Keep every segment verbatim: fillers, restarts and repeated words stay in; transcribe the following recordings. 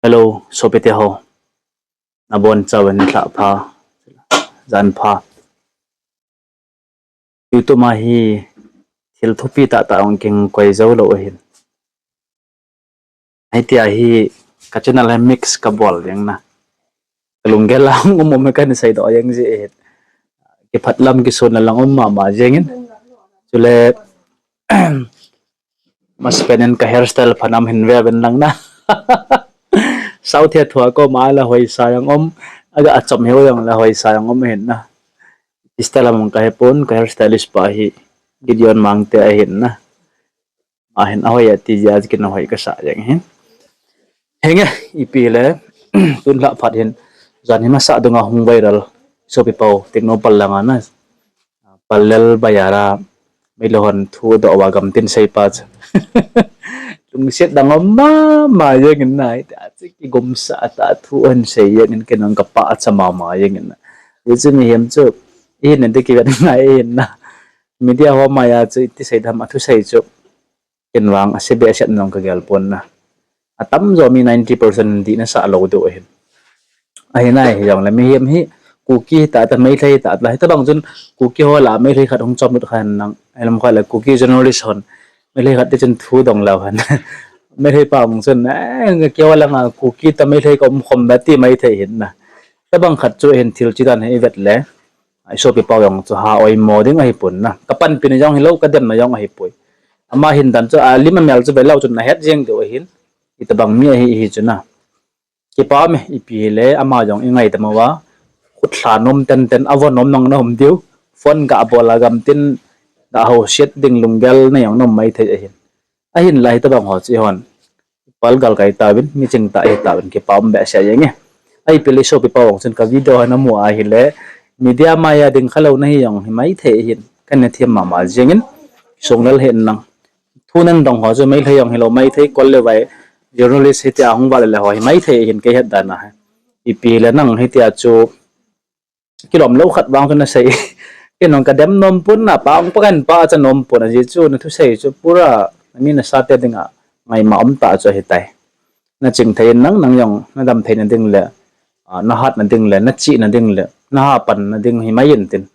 Hello, sopite ho. Nabonchauvin nilhah pha, jan pha. YouTube a hi thil thupi tahtah hung kikoi jou lou ahin. Hitia hi ka channel hi mix kabol jeng na. Kalunggel a hung um um hi kahin seidoh jeng ji ahin. Kiphat lam kisun lam um mama jengin. Chule masapen in ka hairstyle pha nam hin ve uvin lang na. South a thua koma la hoisa jong um, aga achom hiu jong la hoisa jong um ahin na. Style lam kahepon, ka hairstylist pa hi Gideon Mangte ahin na. Ahin ahoi ati jeh a kin ahoi kasa jeng hin. Henge, ipi le, tun lhah phat hin, jan hi masa dunga hung viral, sopi pau, Tengnoupal langa na. Pallel Bazar a, Meilhei hon thu doh uva gamtin seipa chu. Lungset dang um mama jengin na, hitia chu kigomsah tah thu ahin sei jengin ken jong kapachat mama jengin na. Hichu mihem chu, ihin ding kivet ngai ahin na. Media ho maiya chu iti sei dam a thusei chu. Ken vang ase behseh jong kagel pon na. Atamjo mi ninety percent dihna sah lou diu ahin. Ahi nai hijongle mihem hi Kuki tahtah, Meilhei tahtah, hitobang chun Kuki ho lah a Meilhei khat hung chomlut kha hen lang. Ahilam khat le Kuki journalist hon Meilhei khat te chun thu dong lou hen. Meilhei pa hung chun, eh, keiho langa Kuki tah Meilhei kaum khom da ti maithei ahin na. Hitobang khat chu ahin thil chi dan hi ivet le. Isopi pau jong chu ha oimo ding ahipon na. Kapanpina jong hilou, kademna jong ahipoi. Ama hin dan chu, alim amel chu velou chun nahet jeng diu ahin. Hitobang mi ahi, ihi chu na. Kipa me, ipi hile, ama jong ingaidam uva. Khut lha nom tenten, avo nom nang na um diu. Phone ga bol a gamtin, ga houset ding lunggel na jong na um maithei ahin. Ahinla hitobang ho chu eihon palgal kai tauvin, miching tah ahi tauvin, kipa um behseh jenge. Ahipoi le isopi pau jong chun ka video ho namu ahile, media maiya ding khalou nahi jong hi maithei ahin, kana them mama jengin, songlel hin lang. Thu nadong ho chu Meilhei jong hilou maithei, kol le vai, journalist hitia hung val le ho hi maithei ahin kei het dan a. Ipi le nang hitia chu kilom lou khat vang chu nasei. Ken jong kadem nom pon na, pa hung pa kahin pachat nom pon, ajeh chu nathusei chu pura, nami nasate dinga ngaima um tah chu ahitai. Naching thei in nang, nang jong nadam theina ding le, ah, nahatna ding le, nachihna ding le, nahapanna ding hi mai intin.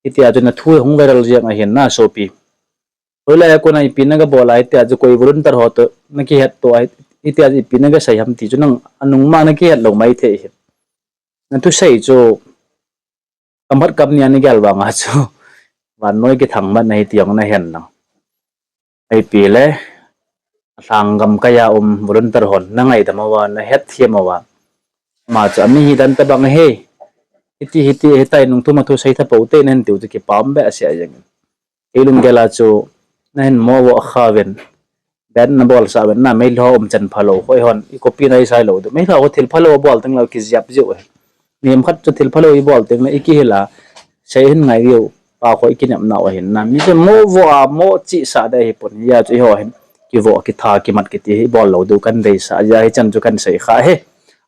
Hitia chu nathu hung viral jeng ahin na sopi. Hoilai a kona ipi nagabol a hitia chu koi volunteer ho toh nakihet toh a, hitia chu ipi nagasei ham ti chu nang anung ma nakihet lou maithei ahin. Nathusei chu kamhat kamni a nagel vanga chu vannoi kithang mat nahi ti jong nahen lang. Ipi le, alhang gamkai a um volunteer hon nangaidam uva, nahetthem uva. Ama chu ami hi dan tobang ahi. Hiti hiti hitai nung thum a thu sei tha pou te nahin tiu chu kipa um behseh jengin. Kei lunggel a chu nahin mo vo kha uvin. Dan nabolsah uvin na, Meilhei ho umchan phalou, koi hon i copy na isai lou diu. Meilhei ho thil phalou bol teng le kijep jiu ahi. Mihem khat chu thil phalou ibol teng le ikihil a, sei hin ngai diu, pa koi kinepna u ahin na. Mi chu mo vo a, mo chihsah ding ahipon, hijeh a chu eiho hin kivo, kitha, kimat kiti hi ibol lou diu kahin deisah, hijeh a hichan chu kahin sei kha ahi.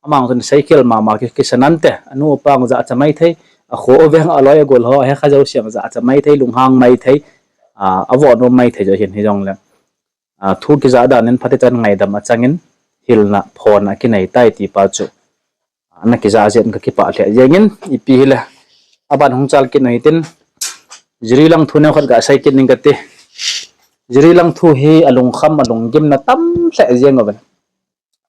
Amang chun seikhel mama ki, kisanante, anu apa jong jachat maithei, akho aveng aloi agol ho, hekha jouse jong jachat maithei, lunghang maithei, a, avo nom maithei jo hin hijongle. A, thu kijah dan in phatechan ngaidam achangin, hilna, phona kinei tai ti pa chu. A, nakijah jeh in kakipah lheh jengin, ipi hile. Aban hung chal kit u hitin, Jiri lang thu neokhat gasei kit ning kati. Jiri lang thu hi alungkham, alunggimna tam lheh jeng uvin.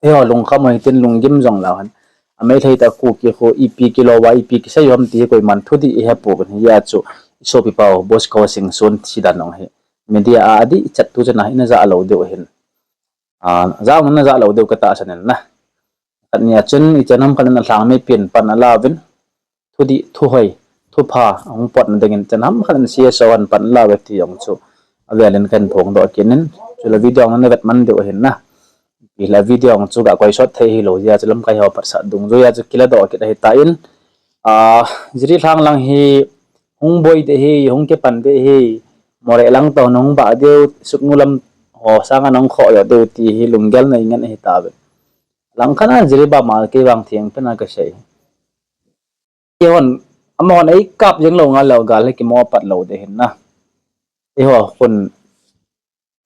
Eiho lungkham u hitin lunggim jong lou hen. A Meilhei tah Kuki khu ipi kilou uva, ipi kisei u ham ti hi koiman thudih ihepouvin hijeh a chu isopi pau Bosco Singson thi dan jong hi media a adih chat tu chana ina jah lou diu ahin. A, jah jong najah lou diu katahsan in na. Khat nia chun ichan ham khat in alhangmei pen pan alauvin. Thudih, thuhoi, thupha, ahung potna dingin chan ham khat in C S O hon pan alauve ti jong chu avelin kahin phongdoh kit in. Chule video jong navet man diu ahin na. Hile video jong chu gakoisot thei hilou jeh a chu lamkai ho phatsah dungjuia chu kiladoh kit ahitan. A, Jiri lhang lang hi hung boi ding ahi, hung kipan ding ahi, Moreh lang toh hung bah diu, Sugnu lam ho sanga hung khoh joh diu ti hi lunggel na ingen ahitauve. Langkhat a Jiribam a kei vang thengpen a kasei. Keihon, amahon eikap jeng lou ngal leh gal hi kimo pat lou ding ahin na. Eiho khun,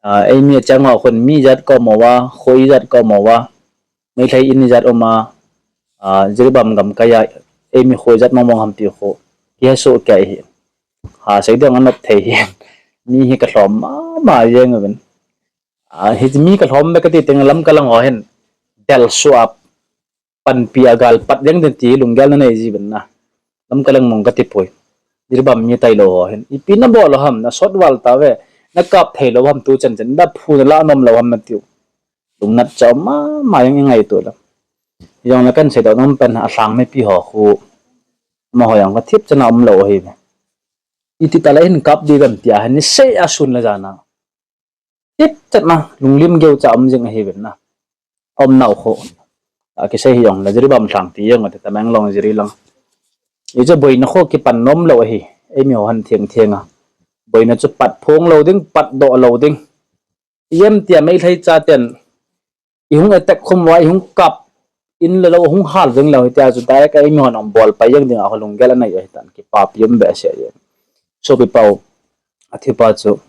a, eimi achang ho khun mi jat ka um uva, khoi jat ka um uva. Meitei in ijat um a, Jiribam gamkai a eimi kho ijat mong mong ham ti kho kihesoh kei hi. Hasei ding anop thei hi. Mi hi kalhom mama jeng uvin. Hiti mi kalhom be kati teng Lamka lang ho hin delsuh a panpi a gal pat jeng den ti lunggel nanei jiuvin na. Lamka lang mong kati poi. Jiribam mi tailou ho hin ipi nabol lou ham, nasot val tauve. Nakap theilou ham, tuchan chan naphu nalah nom lou ham natiu. Lungnat chom mama jeng ingaito lou. Hijongle kahin seidoh nom pen alhang mipi ho khu amaho jong kathip chan a umlou ahiuve. Iti tale hin kap diu vem tia hin nisei a sun le jan a thip chan a lunglim geucha um jing ahiuvin na. Aumnau kho akisei hijongle Jiribam lhang ti jeng ute, Tamenglong Jiri lang. Hichu boina kho kipan nomlou ahi. Eimi ho hin theng theng a boina chu pat phong lou ding, patdoh lou ding. Ijemtia Meitei chaten ihung attack khum uva ihung kap in le lou hung hal jeng lou hitia chu direct a eimi hon ahung bol pai jeng dinga kho lunggel anei ahitan, kipapi um behseh jeng. Sopi pau, athipa chu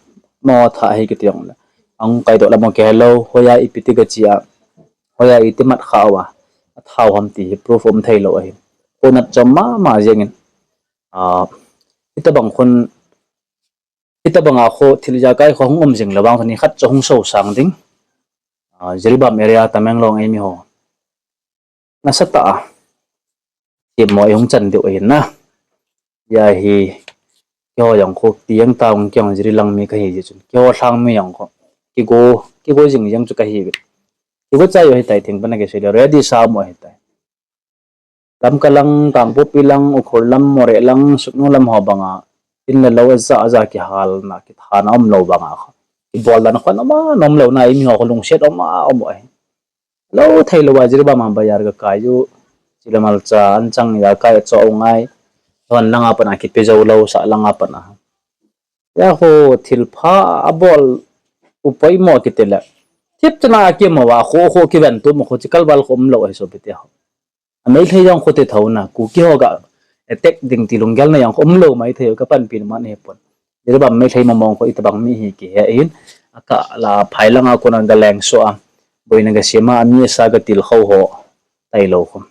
mo tha hi kiti jongle ahung kaidoh lam kihelou, hoiya ipi ti gachi a, hoiya iti mat kha uva athau ham ti hi proof um theilou ahi. Ponat chom mama jengin, hitobang khun, hitobanga kho thil ijakai kho hung um jing lou vang chu nikhat chu hung sosang ding. Jiribam area Tamenglong eimi ho nasatah a themmo ihung chan diu ahin na. Hia hi keiho jong kho tieng taung keiho Jiri lang mi kahi jeh chun keiho lhang mi jong kho kigo, kigo jing jeng chu kahiuve. Kigo chai u ahitai, thengpan a kisei le ready sa um u ahitai. Lamka lang, Kangpokpi lang, Ukhrul lam, Moreh lang, Sugnu lam ho banga in le lou aja aja kihalna kithana umlou banga kho kibol dan kho nom a nomlou na, eimi ho kho lungset um a um u ahi. Lou theilouva Jiribam a bazar gakai u, chule malcha anchang ijakai achoh u ngai, hon langa pat a kipe joulou, sah langa pat a. Hia kho thilpha abol u poimo kitile thip chan a kium uva kho kho kiven tum u kho chi kalval kho umlou ahi sopite ho. A Meitei jong kho ti thou na, Kuki ho ga attack ding ti lunggel na jong kho umlou maithei u, kapanpi man ahipon. Jiribam Meitei mong mong kho itobang mi hi kihe in, akah la phai langa kona galengsoh a, boina gasem a, ami asa gatilkhou ho tailou kho.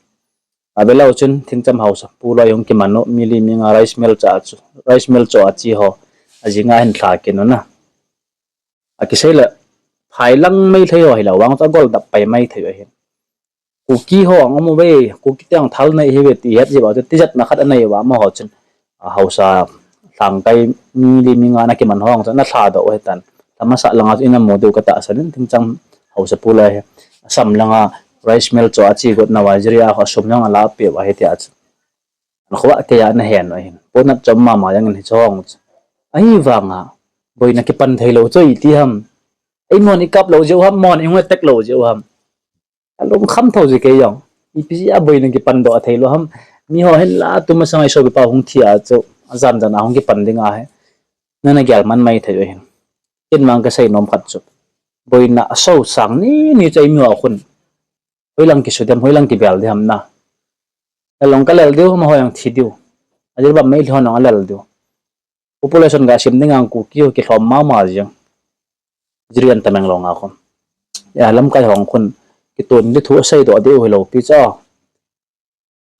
Avelou chun Thingcham haosa pu loi hung kiman u, mi li mi nga rice mill choh a chu, rice mill choh a che ho ajinga hin lha kit u na. Akisei le phai lang Meitei ho hilou vang chu agol dap pai maithei u ahin. Kuki ho ang um uve, Kuki te ang thal nei hiuve ti het jeh uva chu tijatna khat anei uva amaho chun, haosa lhangkai mi li mi nga na kiman ho ang chu ana lhadoh u ahitan. Lha masa langa chu ina mu diu katahsan in, Thingcham haosa pu loi hi asam langa rice mill choh a che got nauva Jiri a kho sum jong alahpeh uva hitia chu ankho a kei a ana hen u ahin. Ponat chom mama jengin hiche ho chu ahivanga boina kipan theilou chu iti ham? Eimon ikap lou jeh u ham, mon ihung attack lou jeh u ham? Alungkham thou jeh kei jong. Ipi jeh a boina kipandoh theilou ham? Miho hinla tumasang a isopipa hung thi a chu ajan jan a hung kipan dinga hi nana gel man maithei u ahin. Ken vang kasei nom khat chu, boina asosang ni ni chu eimiho khun hoilang kisu dem, hoilang kibel dem ham na. Lalong kalel diu, amaho jong thi diu. Ajeh bam Meitei hon jong alel diu. Population gasem dinga Kuki ho kilhom mama jeng. Jiri an Tamenglong a khun, lamkai ho khun kiton di thu aseidoh diu hilou pi chu.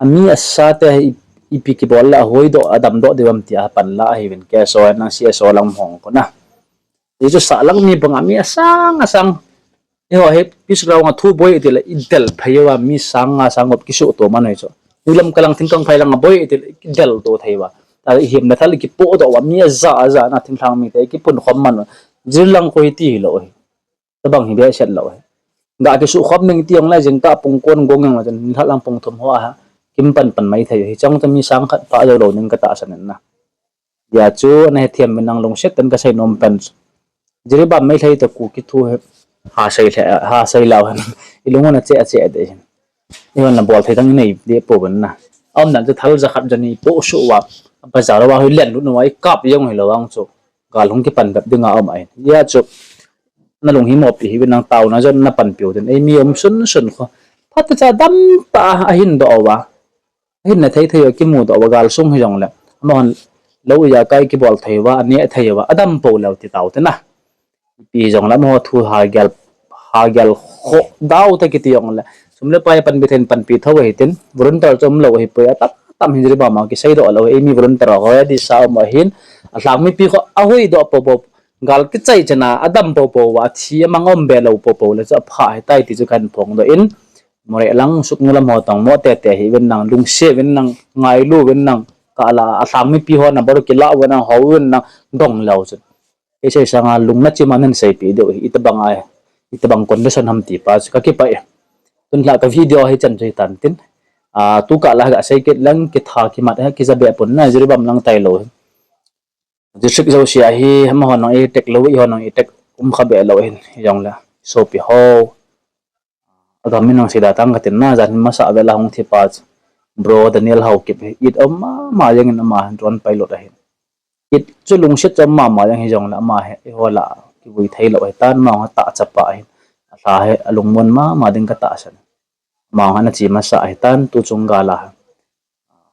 Ami asate hi ipi kibol le ahoidoh adamdoh diu ham tia pan la ahiuvin, K S O nang C S O lang hung khun a. Hichu sahlang mi banga mi asang asang, eiho hi peace ground a thu boi itile idel phei uva, mi sang nga sang gup kisuhto man u hichu. Nulam kalang thingkang phai langa boi itile idelto thei uva, ta ihemna thal ikipohdoh uva, mi aja aja na thinglhang mite ikipunkhom man u. Jiri lang kho hiti hilou hi. Tobang hi behseh lou hi. Ga kisuhkhom ding ti jongle jingkah pung ko gong jongle chun nilhah lang pung thum ho a kim pan pan maithei u hi. Chang chu mi sang khat pha joulou ding katahsan in na. Hijeh chun ana hethem uvin lang lungset tah in kasei nom pen chu, Jiri bam Meitei toh Kuki thu hi hasei lheh, hasei lou hen, ilung u ana cheh a cheh deh hin. Ihon na bol thei dang inei deh pouvin na. Aumdan chu thal jakhat jani posuh uva, bazar uva hoi lenlut uva ikap jong hilou vang chu gal hung kipan bep dinga um ahin. Hijeh chun nalung hi mopi hih uvin, nang taona jong napanpiu tin, eimi um sunsun kho phatecha damtah a ahindoh uva, ahinna thei thei uva kimudoh uva, gal sung hijongle amahon lou ijakai kibol thei uva, aneh thei uva, adam pou leu ti tau te na. Ipi hijongle amaho thu hagel, hagel khodau ta kiti jongle, sum le pai panpi thei in panpi thou ahi tin, volunteer chu umlou ahipoi, atam tam hin Jiribam a kiseidoh lou, eimi volunteer ho ready sa um ahin, alhang mipi ho ahoidoh popo, gal kichai chana adam popo uva, athi amang um be lou popo le chu apha ahitai ti chu kahin phongdoh in, Moreh lang Sugnu lam ho tong mo tete hih uvin lang, lungset uvin lang, ngailu uvin lang, kala alhang mipi ho number kilah uvin lang, hou uvin lang, dong leu chun. Eisei sanga lungna chima nahin seipeh diu hi, itobang a, itobang condition ham ti pa chu kakipah e. Tun lha ka video hichan chu hitan tin. A, tukah la gasei kit leng kitha kimat hi kijabeh pon na, Jiribam lang tailou hi. District jouse a hi, amaho nang i attack lou, eiho nang i attack um kha be lou hin, hijongle, sopi ho. Agam in nang seida tang katin na, jan hin masa vela hung thi pa chu, Bro Daniel Haokip hi, it um mama jeng in ama hin drone pilot ahin. It chu lungset chu um mama jeng hijongle ama hi, eiho lah kivui theilou ahitan, ama atahchapa ahin. Alha hi alungmon mama ding katahsan. Ama hi ana che masa ahitan, tuchung gal a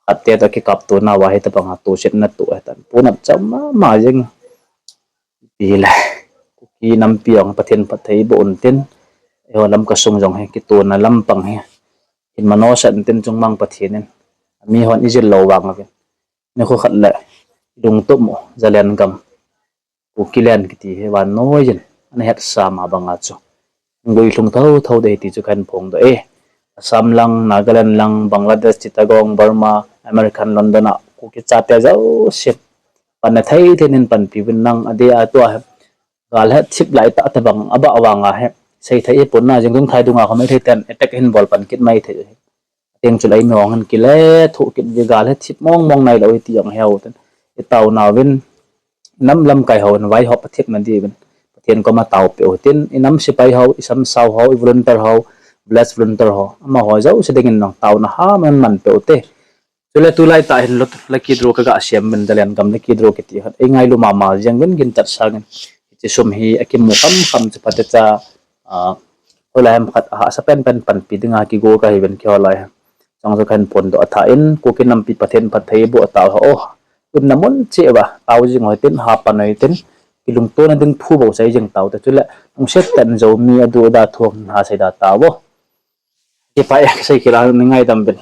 khatte toh kikaptona uva hitobang a tosetna toh ahitan. Punat chu um mama jeng. Ipi le, Kuki nampi jong Pathen phattheiboh untin, eiho Lamka sung jong hi kitona lampang hi hin manosah untin, chungmang Pathen in amihon ijil lou vang uvin, nikho khat le ilungtup u Zalengam, Kuki land kiti hi vannoiyin ana hetsa ma banga chu guilhung thouthou ding ahi ti chu kahin phongdoh e. Assam lang, Nagaland lang, Bangladesh, Chittagong, Burma, American London a Kuki chate jouse panna thei thei in panpi uvin lang, adeh a tua hi gal hethip laitah tobang abah vanga hi seithei hipon na, jingdung thaidung a kho Meitei ten attack hin bol pan kit mai thei hi. Ateng chule eimi hon kilethuh kit uve, gal hethip mong mong nailou hi ti jong heu tin, itaona uvin, nam lamkai hon vaihop athepna diuvin Pathen koma taopeh utin, inam sepai ho, isamsao ho, i volunteer ho, village volunteer ho, amaho jouse dingin jong taona ham in manpeh ute. Chule tulai tah hin lucky draw kaga sem uvin, Zalengam lucky draw kiti khat, eingailu mama jeng uvin, ginchat sangin. Hiche sum hi akimu khamkham chu phatecha, a, hoilai ham khat ahahsa penpen panpi dinga kigo kahiuvin keiho lai hi. Chang chu kahin phondoh atha in, Kuki nampi Pathen phattheiboh tauhen o. Umna mun cheh uva tao jing uhitin, ha pan uhitin, kilungtona ding thu bou sei jing taute, chule lungset tah in Zomi adu ada thu ha seida tauvo. Kipah e, kasei kit a nei ngaidam uvin.